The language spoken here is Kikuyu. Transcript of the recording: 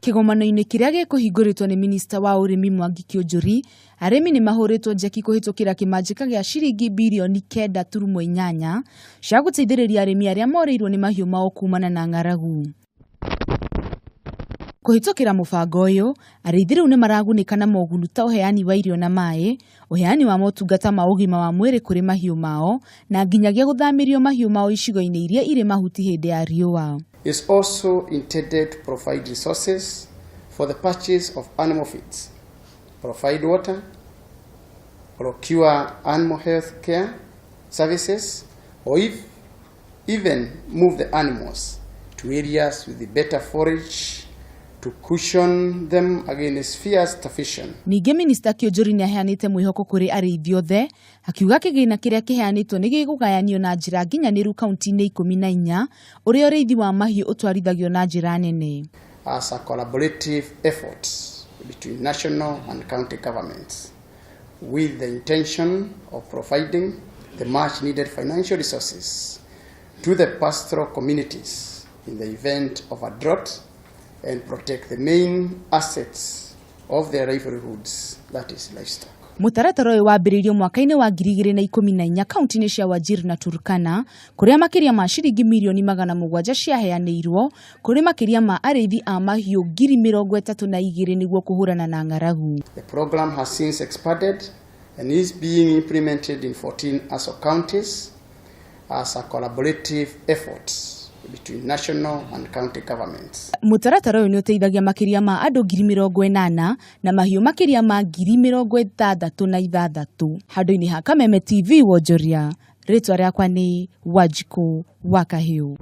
Kĩgomano-inĩ kĩrĩa gĩkũhingũrĩtwo nĩ minista wa ũrĩmi Mwangi Kiunjuri, arĩmi nĩ mahũrĩtwo njeki kũhĩtũkĩra kĩmanjĩka gĩa ciringi birioni 9.8 cia gũteithĩrĩria arĩmi arĩa morĩirwo nĩ mahiũ mao kumana na ng'aragu. Kũhĩtũkĩra mũbango ũyũ, arĩithi rĩu nĩ maragunĩka na mogunu ta ũheani wa irio na maĩ, ũheani wa motungata ma ũgima wa mwĩrĩ kũrĩ mahiũ mao, na nginyagia gũthamĩrio mahiũ mao icigo-inĩ iria irĩ mahuti hĩndĩ ya riũa. Is also intended to provide resources for the purchase of animal feeds, provide water, procure animal health care services, or if, even move the animals to areas with the better forage to cushion them against fierce starvation. Ningĩ minista Kiunjuri nĩ aheanĩte mwĩhoko kũrĩ arĩithi othe, akiuga kĩgĩna kĩrĩa kĩheanĩtwo nĩ gĩkũgayanio na njĩra nginyanĩru kaunti-inĩ 14 ũrĩa ũrĩithi wa mahiũ ũtwarithagio na njĩra nene. As a collaborative effort between national and county governments with the intention of providing the much needed financial resources to the pastoral communities in the event of a drought and protect the main assets of their livelihoods, that is livestock. Mũtaratara ũyũ wambĩrĩirio mwaka-inĩ wa 2014 kaunti-inĩ cia Wajir na Turkana kũrĩa makĩria ma ciringi mirioni 700 ciaheanĩirwo kũrĩ makĩria ma arĩithi a mahiũ 32,000 nĩguo kũhũrana na ng'aragu. The program has since expanded and is being implemented in 14 ASO counties as a collaborative effort between national and county governments. Mũtaratara ũyũ nĩ ũteithagia makĩria ma andũ 80,000 na mahiũ makĩria ma 66,000. Handũ-inĩ ha Kameme TV wonjoria, rĩtwa rĩakwa nĩ Wanjikũ wa Kahiũ.